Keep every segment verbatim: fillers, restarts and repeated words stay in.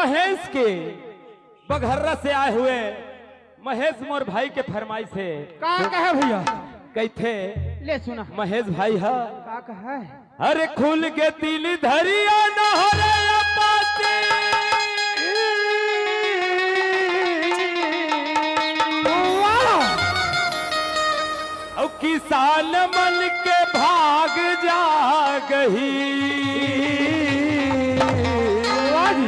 महेश के बघर्रा से आए हुए महेश मोर भाई के फरमाइश हे। का कहे भैया? कहिथे ले सुना। महेश भाई ह का कहे? अरे खुल के तीन धरिया नहरे अपाती। वाह! अउ किसान मन के भाग जागही। वाह जी।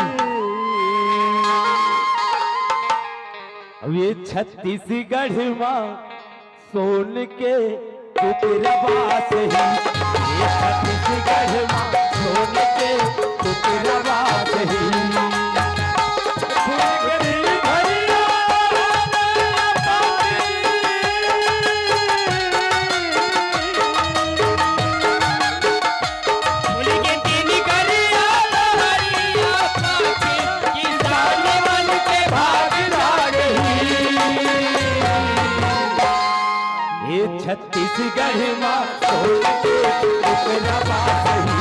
अब ये छत्तीसगढ़ मा सोन के टुकड़वा सही, ये छत्तीसगढ़ मा सोन के टुकड़वा सही। छत्तीसगढ़ मा सोन के टुकड़वा सही,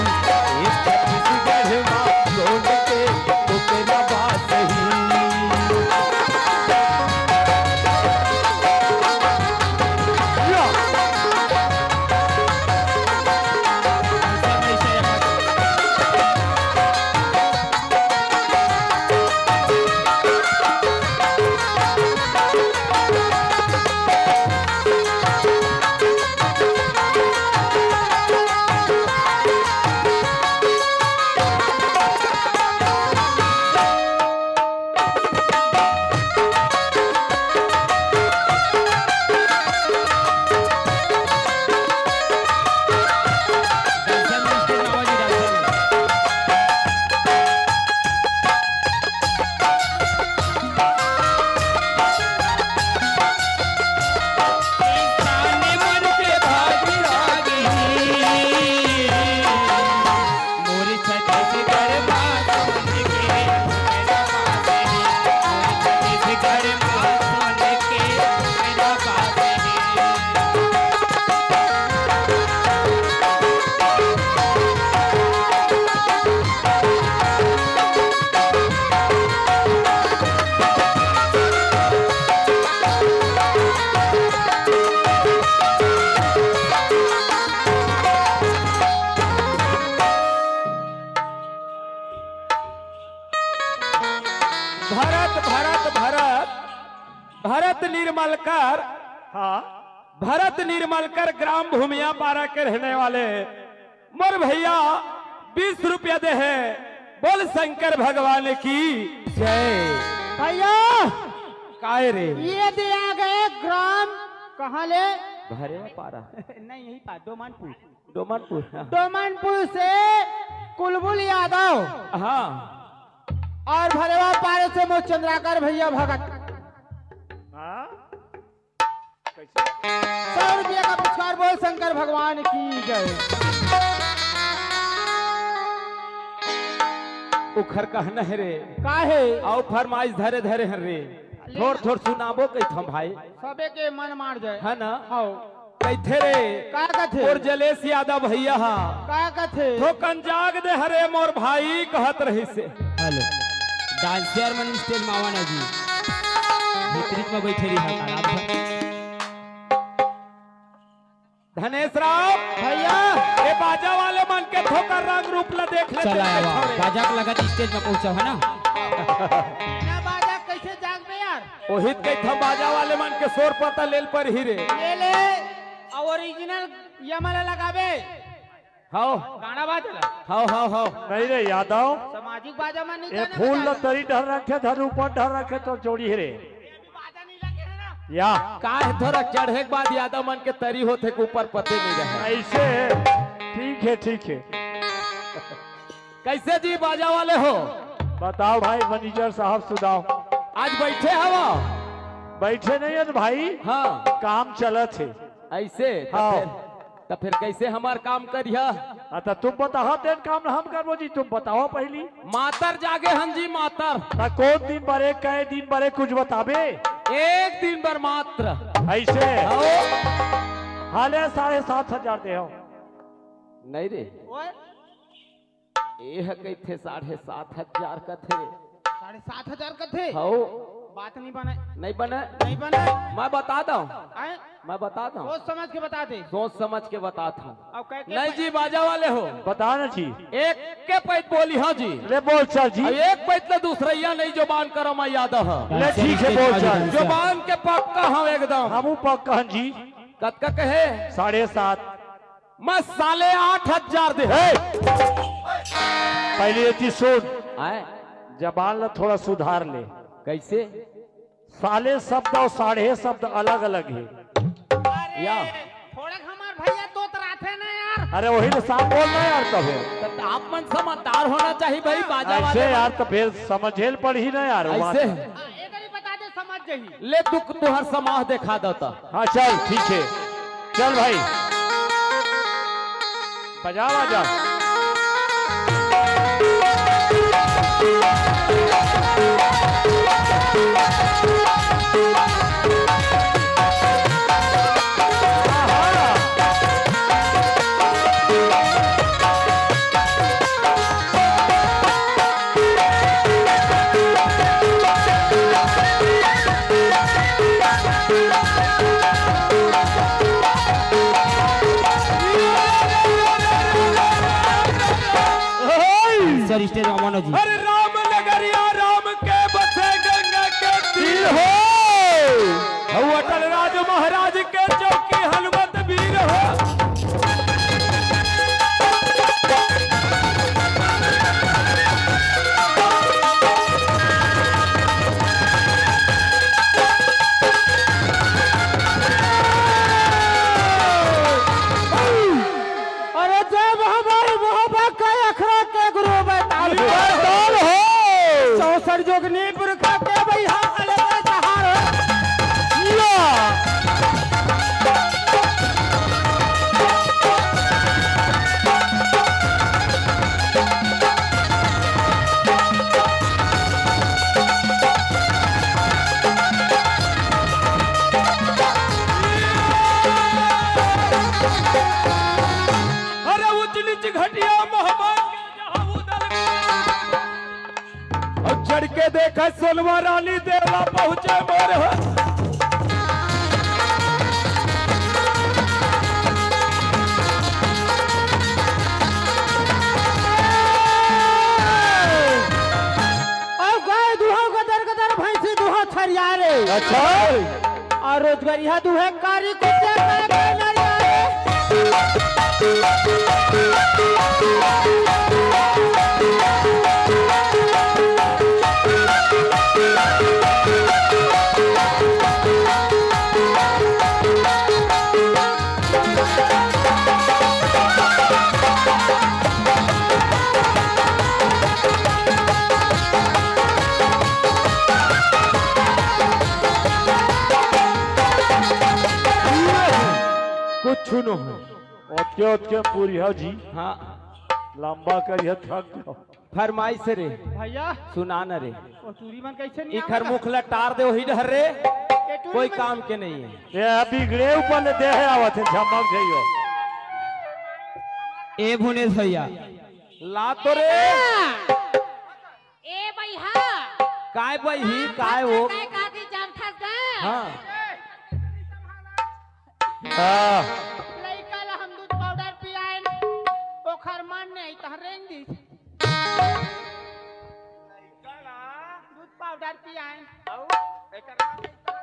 ये छत्तीसगढ़ मा सोन के टुकड़वा सही। भरत, भरत, भरत, भरत निर्मलकर, हाँ। भरत निर्मलकर ग्राम भूमिया पारा के रहने वाले मोर भैया बीस रुपया दे हे। बोल शंकर भगवान की जय। भैया, काय रे? ये दिया गए ग्राम कहाँ ले? भरेवा पारा। नहीं, यही पास, डोमनपुर। डोमनपुर, हाँ। डोमनपुर से कुलबुल यादव। हाँ। और भरेवा पारा से मोर चंद्राकर भैया भगत। हाँ? कैसे? सौ रुपया का पुरस्कार, बोल शंकर भगवान की जय। उखर कहना हे रे। का हे? अउ फरमाइश धरे धरे हन रे। ले थोर ना। थोर सुनाबो कहिथन भाई। सबे के मन मार जाए। है ना? हाँ। कहिथे रे। का कथे? मोर जलेश यादव भैया हा। का कथे? थोकन जाग दे हरे मोर भाई कहत रहिसे। हेलो। डांसर मन स्टेज मा आवा ना जी। भीतरीच मा बैठे रही है, आराम से। धनेश राव भैया। ए बाजा वाले मन के थोकर रंग रूप ला देख ले, चला देख ले आवा। थोड़े। बाजा के लगत स्टेज मा पहुंचा है ना। बिना बाजा कैसे जागबे यार? ओहित कहिथन बाजा वाले मन के शोर पता लेल पर ही रे। ले ले, ओरिजिनल यमला लगाबे। हाव। गाना बाजला। हाव, हाव, हाव। नहीं रे यादव। सामाजिक बाजा मन नहीं ए जाने फूल बजा। ल तरी डहर रखे, धर ऊपर डहर रखे तो जोड़ी हे रे। बाजा नहीं लगे है ना। या। का हे थोड़ा चढ़े के बाद यादव मन के तरी होथे के ऊपर पते नहीं रहे। ऐसे ठीक है, ठीक है। कैसे जी बाजा वाले हो? बताओ भाई मैनेजर साहब सुनाओ। आज बैठे हवा? बैठे नहीं है तो भाई। हाँ। काम चलत है। ऐसे? त हाँ। फिर, त फिर कैसे हमार काम करिया? हाँ, त तुम बताओ, तेन काम हम करबो जी, तुम बताओ पहली। मातर जागे हन जी, मातर। त कौन दिन बरे, कै दिन बरे, कुछ बताबे? एक दिन बर मात्र। ऐसे? हाँ। हाले साढ़े सात हजार दे हो। नहीं रे। ओए। ए ह कहिथे साढ़े सात हजार कथे। साढ़े सात हजार कथे। हौ। बात नहीं बने। नहीं बने। नहीं बने। मैं बता दो। आए? मैं बता दो। सोच समझ के बता दे। सोच समझ के बतात हूँ। अब कह के नहीं प- जी, बाजा वाले हो। बता ना जी। एक के पैत बोली हाँ जी। ले बोल चल जी। अब एक पैत ले दूसरैया नहीं, जुबान करो मैं याद है। ले ठीक है, बोल चल। जुबान के पक्का हूँ एकदम। हमू पक्का हन जी। कतका कहे? साढ़े सात। मैं साढ़े आठ हजार दे। ए! पहले ये चीज सुन। आए? जबान ला थोड़ा सुधार ले। कैसे? साले शब्द और साढ़े शब्द अलग अलग है। अरे, या। थोड़ा हमार भैया तो तराथे ना यार। अरे वही तो साफ बोल रहा यार, तब है। तो आप मन समझदार होना चाहिए भाई, बाजा ऐसे वाले यार, मन। तो फिर समझे ल पड़ी ना यार, बात। ऐसे। हाँ, एक बारी बता दे, समझ जाही। ले तू तुहर समाज दिखा देता। हाँ, चल, ठीक है, चल भाई, बजा, बजा। सर, स्टेज में मानो जी। अरे राम नगरिया राम के बसे गंगा के तीर हो। हऊ अटल राज महाराज के चौकी हनुमत वीर हो। अरे जय महामाई मोहबा का अखड़ा के गुरु बैताल हो। बैताल हो। चौसठ जोगनी पुरखा के भैया अलग सहार हो। या। अरे ऊंच नीच घटिया मोहब्बत के जहां उदल में। और चढ़ के देखा सोनवा रानी देवला पहुंचे मोर हो। और गाय दुहा गदर गदर भैंसी दुहा छरिया रे। अच्छा। और रोजगरिया दुहे कारी कुत्ते का नरिया रे। कुछ नो है। ओतके ओतके पूरी हो जी। हाँ। लंबा करिया थक जाओ। फरमाइश रे। भैया। सुना न रे। ओ टूरी मन कैसे नहीं इखर आवत? मुख ला टार दे वही डहर रे। ये टूरी कोई मन काम के नहीं है। ये बिगड़े ऊपर ले दे है आवत है झमक जइयो। ए भुनेश भैया। ला तो रे। ए भैया। काय बही, काय हो? काय कादी जानथस गा? हाँ। हाँ। लइका ला हम दूध पाउडर पियाएन, ओखर मन नहीं तह रेंग दिस। दूध पाउडर पियाएन। अउ एकर मन नहीं तह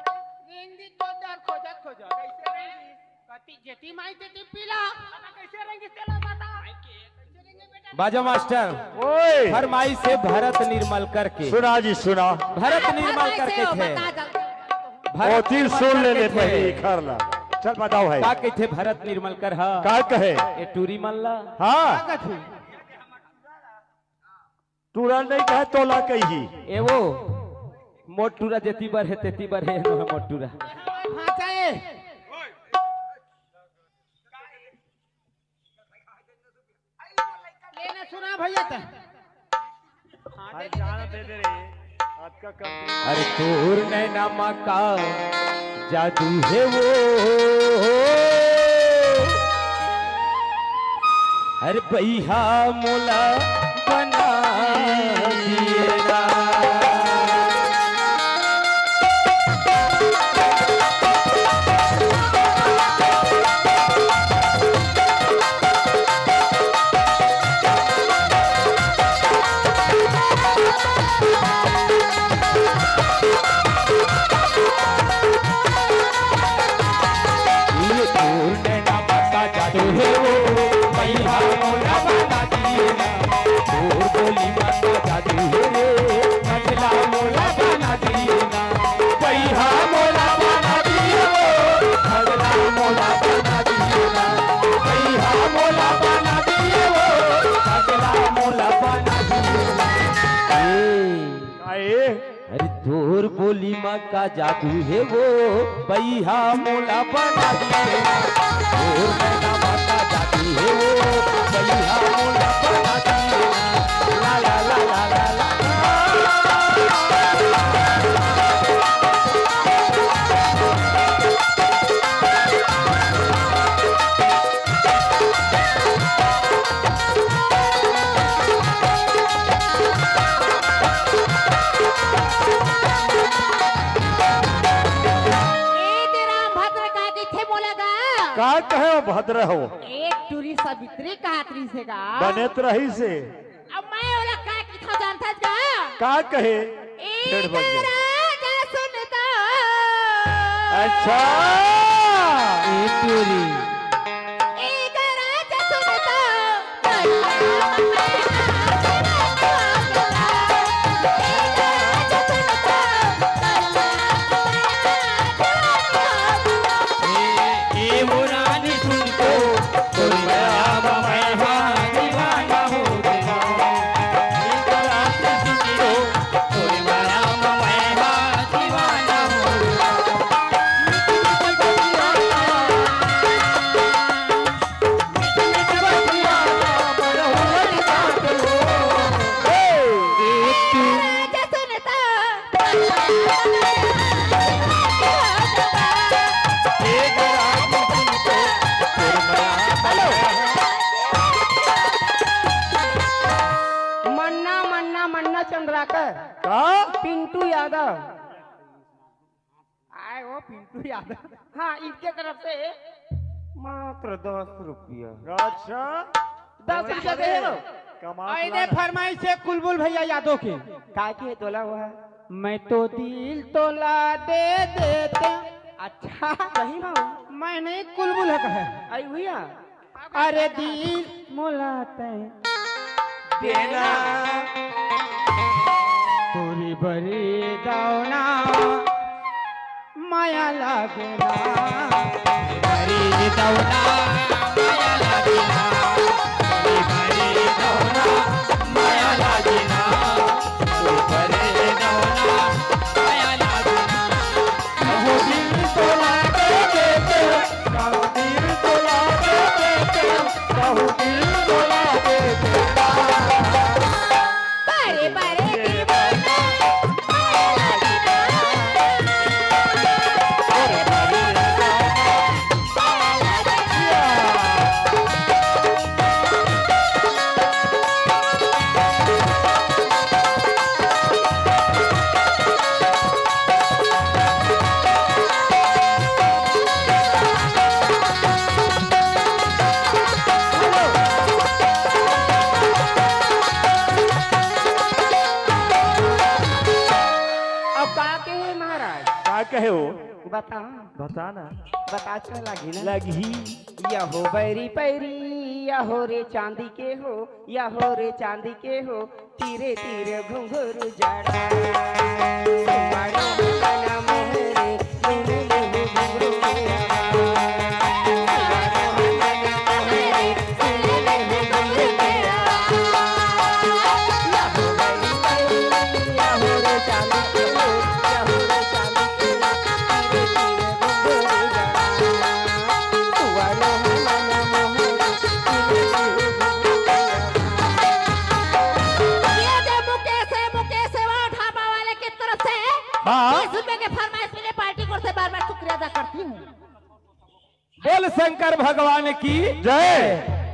रेंग दिस, तो डर खोजत खोजत। कैसे रेंग दिस? कति जेती माई तेती पीला। अब कैसे रेंग दिस तेला बता। बाजा मास्टर, ओए। फरमाइश से भरत निर्मल करके। सुना जी, सुना। भरत निर्मल करके थे। भरत ओ, तीर निर्मल सुन ले, करके ले थे। पहले इखर ला। चल बताओ है। का कथे भरत निर्मल कर, हाँ। का कहे? ए टूरी मन ला। हाँ। का कथे? टूरा नहीं कहे, तोला कही। ए वो, मोर टूरा जेती बर है, तेती बर है, नो है मोर टूरा। हाँ, चाहे। लेना सुना भैया त। हाँ, दे दे, दे दे, दे दे। अरे तोर नैना मा का जादू है वो, अरे बइहा मोला बना दिए ना। होली मा का जादू हे वो, बइहा मोला बना दिए ना। ओ मैना मा का जादू हे वो, बइहा मोला बना दिए ना। ला, ला, ला। ए दे राम भद्र का कहिथे मोला गा? का कहे हो भद्र हो? एक टूरी सावित्री का त्रिसे गा। बने त रही से। अब मैं ओला का किथा जानथस गा? का कहे? ए फेर बज गए। राजा सुनता। अच्छा। ए टूरी। ए राजा सुनता। ए, ए वो रानी सुन तो, तोरी मया मा मैं हा दीवाना हो गया। ए रानी सुन तो, तोरी मया मा मैं हा दीवाना हो गया। मन्ना, मन्ना, मन्ना चंद्राकर। का? पिंटू यादव। आए वो पिंटू यादव। हाँ, इनके तरफ से मात्र दस रुपया। अच्छा। दस रुपया दे हो। कमाल आइने लगा। फरमाइश हे कुलबुल भैया यादव के। का की हे तोला वो हे? मैं तो दिल तोला दे देते। अच्छा। सही में? मैं नहीं कुलबुल हे कहे। आई भैया। अरे दिल मोला तैं देना। तोरी बरी दौना माया लागे ना। बरी दौना माया लागे ना। तोरी बरी दौना माया लागे ना। तोरी बरी दौना माया लागे ना। कहूँ दिल तोला दे देते, कहूँ दिल तोला दे देते, कहूँ दिल तोला दे देता। बारे बारे दीवाना, बारे बारे दीवाना। अब का कहे महाराज? का कहे हो? बता। बता ना। बता अच्छा लगी ना। लगी। या हो बैरी पैरी, या हो रे चांदी के हो, या हो रे चांदी के हो, तीरे तीरे घुंघरू जड़ा। सुमारो मन मोहरे, सुन ले हो घुंघरू मेरा। सुमारो मन मोहरे, सुन ले हो घुंघरू मेरा। या हो बैरी पैरी, या हो रे चांदी के हो, या हो रे चांदी के हो, तीरे तीरे घुंघरू जड़ा। ये दे मुकेश, मुकेश सेवा ढाबा वाले की तरफ से हाँ। बीस रुपए के फरमाइश मिले, पार्टी को से बार बार शुक्रिया अदा करती हूँ। बोल शंकर भगवान की जय।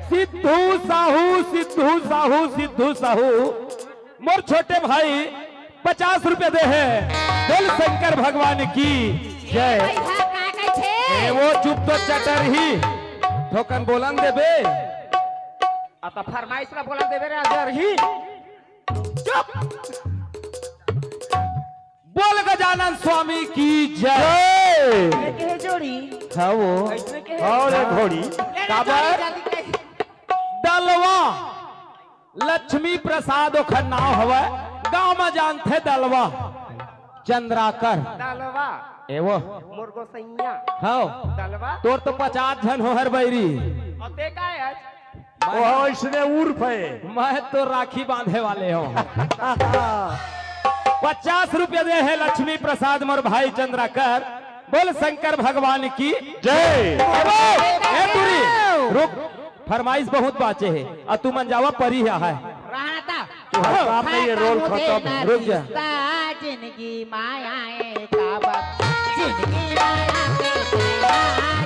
सिद्धू साहू, सिद्धू साहू, सिद्धू साहू। मोर छोटे भाई पचास रुपया दे हे। बोल शंकर भगवान की जय। पैसा का कइथे? ए, वो चुप तो चटर ही। थोकन बोलन देबे। आ तो फरमाइश ला बोलन देबे रे, अजर ही। चुप। बोल गजानन स्वामी की जय। जय। ये के जोड़ी? हाँ वो। कैसे के? हाँ रे घोड़ी। ले ना काबर? जल्दी, जल्दी, जल्दी। दलवा लक्ष्मी प्रसाद ओखर नाव हवय, गांव म जानथे दलवा चंद्राकर। दलवा। ए वो। मोर गोसैया। हव। दलवा। तोर तो पचास झन हो हर बैरी। अउ ते काय आज? मैं ओह, इसने उर्फ है। मैं तो राखी बांधे वाले हूँ। पचास रुपया दे हे लक्ष्मी प्रसाद मोर भाई चंद्राकर। बोल शंकर भगवान की जय। ए बो, ए टूरी, रुक, फरमाइश बहुत बाचे हे। अ तुमन जावा परी हे। रहना था। तू हर काम में ये रोल खत्म। रुक जा। जिंदगी माया ए काबर, जिंदगी माया के तेरा,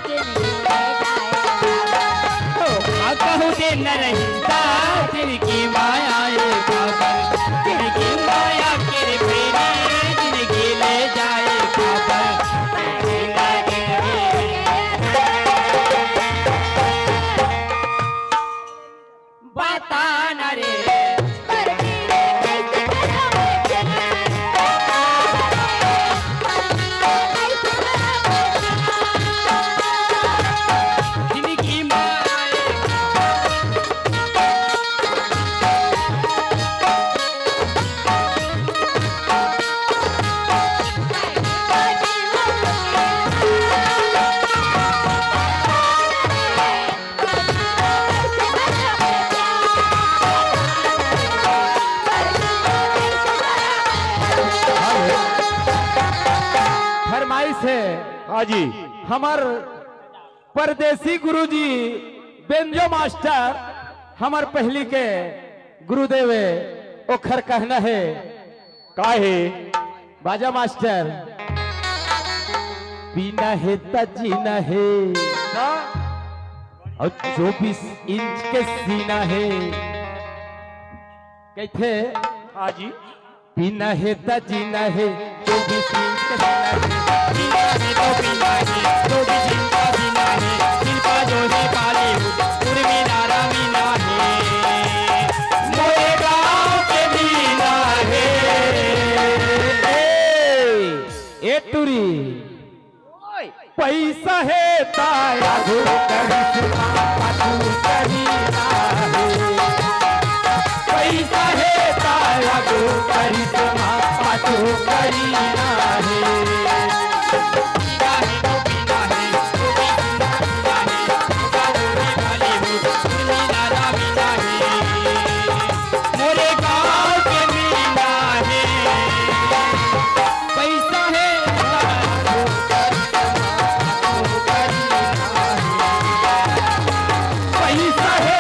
जिंदगी ले जाए काबर। ओ, आ कहूँ दे न रहिस्ता, जिंदगी माया ए काबर, जिंदगी माया के रे प्रेमी, जिंदगी ले जाए काबर। बता ना रे। जिंदगी माए। फरमाइश हे। हाँ जी। हमर परदेसी गुरुजी बेंजो मास्टर, हमर पहिली के गुरुदेव हे, ओखर कहना हे। का हे? बाजा मास्टर, पीना हे त जीना हे, हाँ। अउ चौबीस इंच के सीना हे। कहिथे, हाँ जी। पीना हे त जीना हे, चौबीस इंच के सीना हे। पीना हे तो पीना हे, चौबीस इंच का सीना हे। सिर पा जो हे Bollywood, उर्मिला रामीना हे। मोरे गाँव के मीना हे। ए, ए टूरी। ओए। पैसा हे त आगू करिश्मा, पाछू करिना हे। पैसा हे त आगू करिश्मा, पाछू करिना हे। मोरे गाँव के मीना हे, पैसा हे, पैसा हे,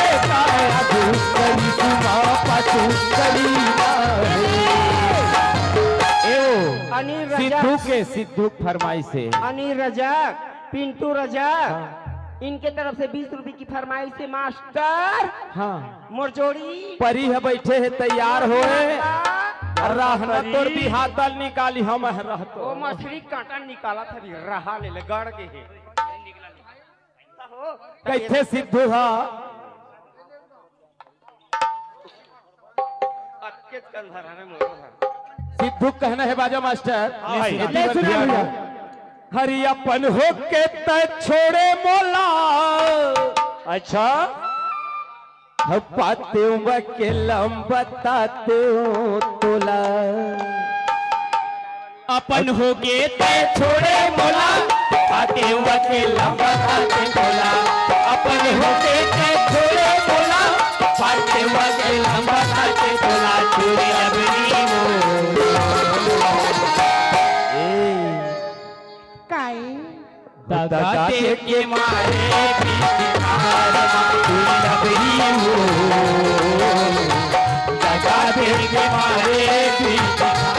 ए ओ, अनिल रजक। सिद्धू के, सिद्धू फरमाइश हे। अनिल रजक, पिंटू रजक, हाँ। इनके तरफ से बीस रुपए की फरमाइश हे मास्टर। हाँ। मोर जोड़ी। परी ह बइठे हे, तैयार होए। हाँ। रहना तोर बिहातल निकाली, हम ह रहतो। ओ मछरी कांटा निकालत हबी, रहा ले ले, गड़ के हे। कहिथे सिद्धू ह। अतकेच कन धरा रे मोरो ह। सिद्धू कहना हे बाजा मास्टर। हाँ भाई। ले सुना भैया। हरि अपन होके तैं छोड़े मोला। अच्छा। ह पातेंव अकेल्ला बतातेंव तोला। अपन होके तैं छोड़े मोला, पातेंव अकेल्ला बतातेंव तोला। अपन होके तैं छोड़े मोला, पातेंव अकेल्ला बतातेंव तोला। चोरी लबरी मोर। ए। काई? दगा दे के मारे पीछे कार मा तू लबरी हो। दगा दे के मारे पीछे कार।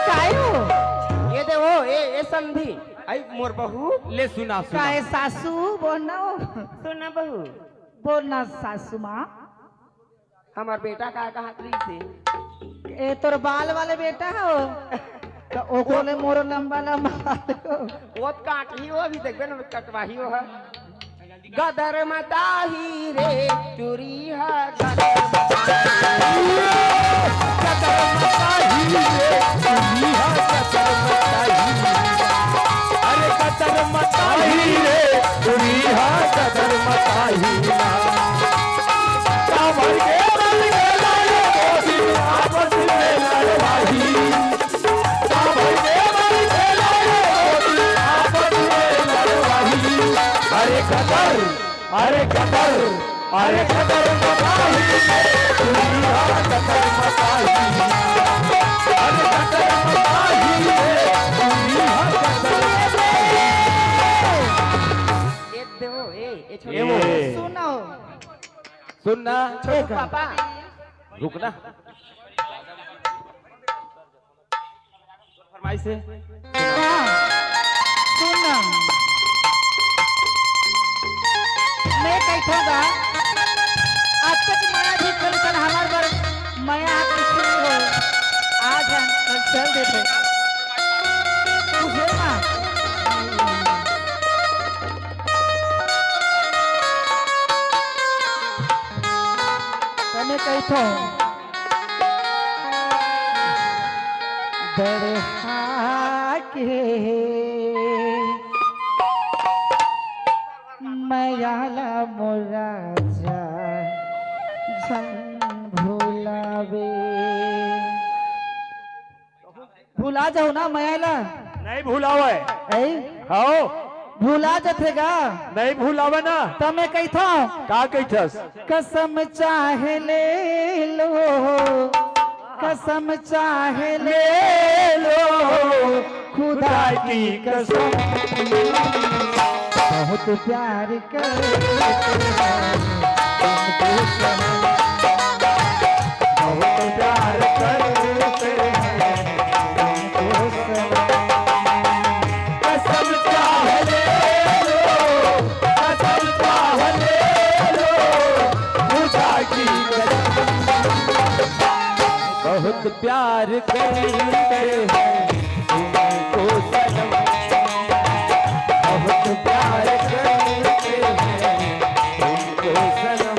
कायो? ये दे वो, ए, ए समधी, आई मोर बहू। ले सुना, सुना। काहे सासू, बोल ना वो। सुना बहू। बोल ना सासू माँ। हमर बेटा का कहात रहिस हे? ए, तोर बाल वाले बेटा हो। त ओकरो ले मोरो लंबा लंबा बाल हो। वो त काटही हो, अभी देखबे ना, कटवाही हो ह। गदर मताही रे, टुरी ह गदर मताही। गदर मताही रे, टुरी ह गदर मताही। अरे गदर मताही रे, टुरी ह गदर मताही ना। काबर के मर गेला ये मोदी, आपस में लड़वाही। काबर के मर गेला ये मोदी, आपस में लड़वाही। अरे गदर, अरे गदर, अरे गदर मताही रे, टुरी ह गदर मताही। अरे गदर मताही रे, टुरी ह गदर मताही। ए, देवो, ए, ए, छोड़। ए, वो। सुनो। सुन ना। छोटू पापा। रुक ना। फरमाइश हे। हाँ, सुन ना। मैं कहिथों गा, आज तक मया जी कल कल हमार बर मया हाथ किसी नहीं हो। आज हम कल चल देथे। तू हे ना। त मैं कहिथों, बड़हा के मया ला मोर राजा झन भुलावे। भुला जाहूं ना मया ला। नहीं भुलावे। ऐ? हव। भुला जथे गा। नहीं भुलावे ना। त मैं कहिथों। का कहिथस? कसम चाहे ले लो, कसम चाहे ले लो, खुदा की कसम। बहुत प्यार करते हैं तुमको सनम। बहुत प्यार करते हैं तुमको सनम। कसम चाह ले लो, कसम चाह ले लो, खुदा की कसम। बहुत प्यार करते हैं तुमको सनम, बहुत प्यार करते हैं तुमको सनम।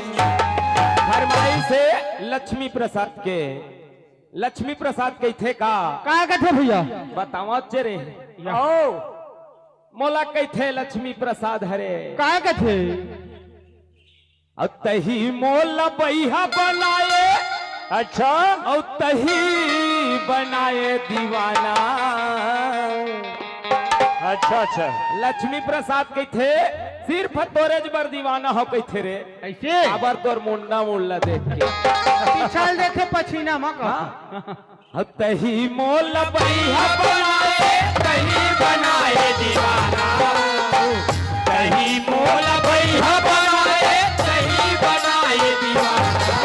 फरमाइश हे लक्ष्मी प्रसाद के। लक्ष्मी प्रसाद कहिथे का? का कथे भैया? बतावत जे रे। आओ। मोला कहिथे लक्ष्मी प्रसाद हरे। का कथे? अउ तही मोला बइहा बनाए। अच्छा। अउ तही बनाए दीवाना। अच्छा, अच्छा। लक्ष्मी प्रसाद कहिथे, सिर्फ तोरेच बर दीवाना हंव कहिथे रे। कइसे? काबर तोर मुंडा मुंडा देख के। पिछल देथे पछीना म का। हाँ। तही मोला बइहा बनाए, तही बनाए दीवाना। तही मोला बइहा बनाए, तही बनाए दीवाना।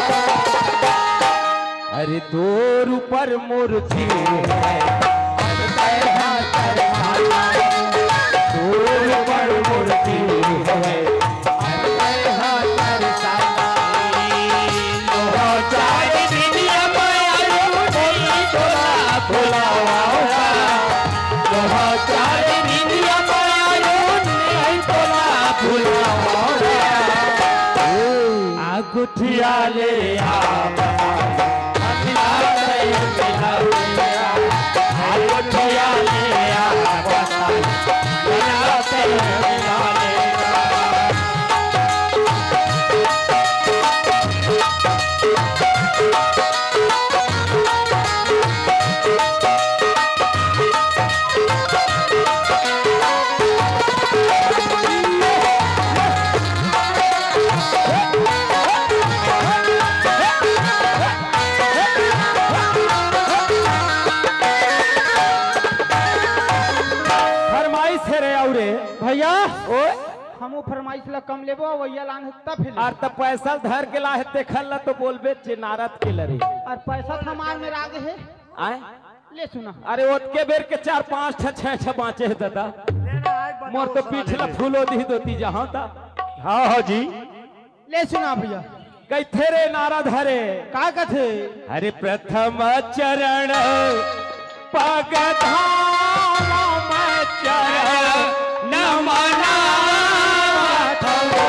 अरे तोर ऊपर मोर जीव है, अब तैं हा तरसाना। तोर ऊपर मोर जीव है, आगुठिया ले आ, आगुठिया ले आ, फरमाइश हे रे, अउ रे। भैया, ओए। हमू फरमाइश ला कम लेबो, अउ भैया लान हे तब फिर लेबो। अउ त पैसा धर के ला हे, तेखर ला तो बोलबे, चिनारत के लरे। अउ पैसा त हमार में राग हे। आय? ले सुना। अरे ओतके बेर के चार पांच ठा, छह ठा बांचे हे दादा। मोर तो पीठ ला फूलो दी दोती जहां था। हाँ, हाँ जी। ले सुना भैया। कहिथे रे नारद हरे। का कथे? हरे प्रथम चरण पग धाम चरण नमनाथ हो।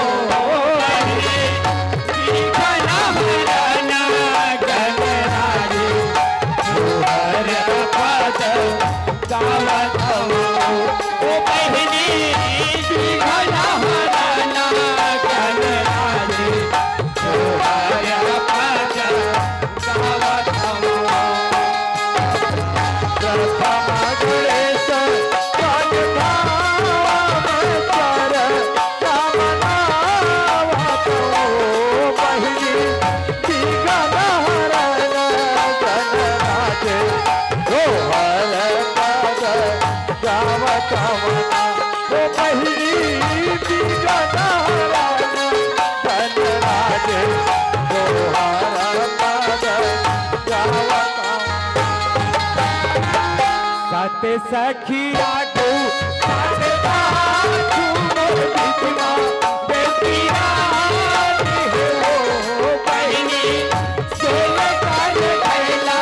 सत सखी आगू, सत पाछू मोर बिचमा, बेटी रानी हो बहिनी, सोल कर घैला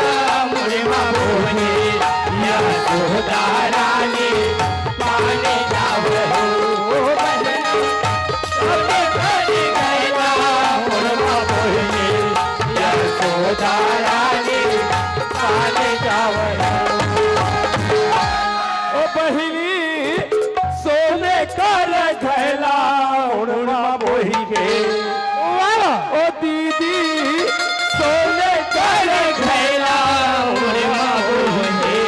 मुड़मा बोहे, यशोदा रानी पानी जाव हो बहिनी। ओ बहिनी, सोने कर घैला उड़मा बोही के। वाह! ओ दीदी, सोने कर घैला उड़मा बोही के।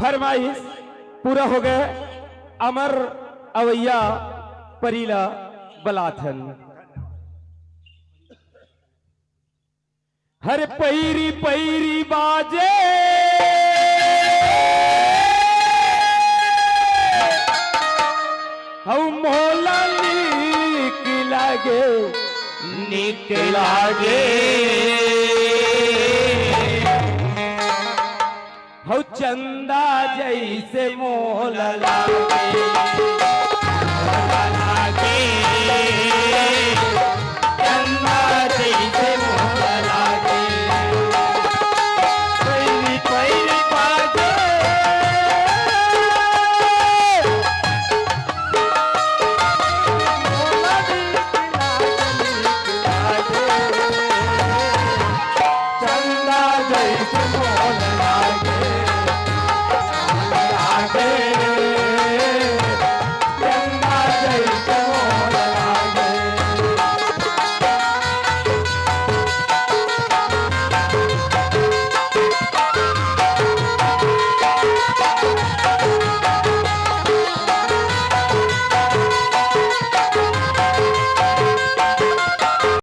फरमाइश पूरा हो गए। अमर अवैया परी ला बलाथन। हर पैरी पैरी बाजे हऊ मोला नीक लागे, नीक लागे। हऊ चंदा जैसे मोला लागे।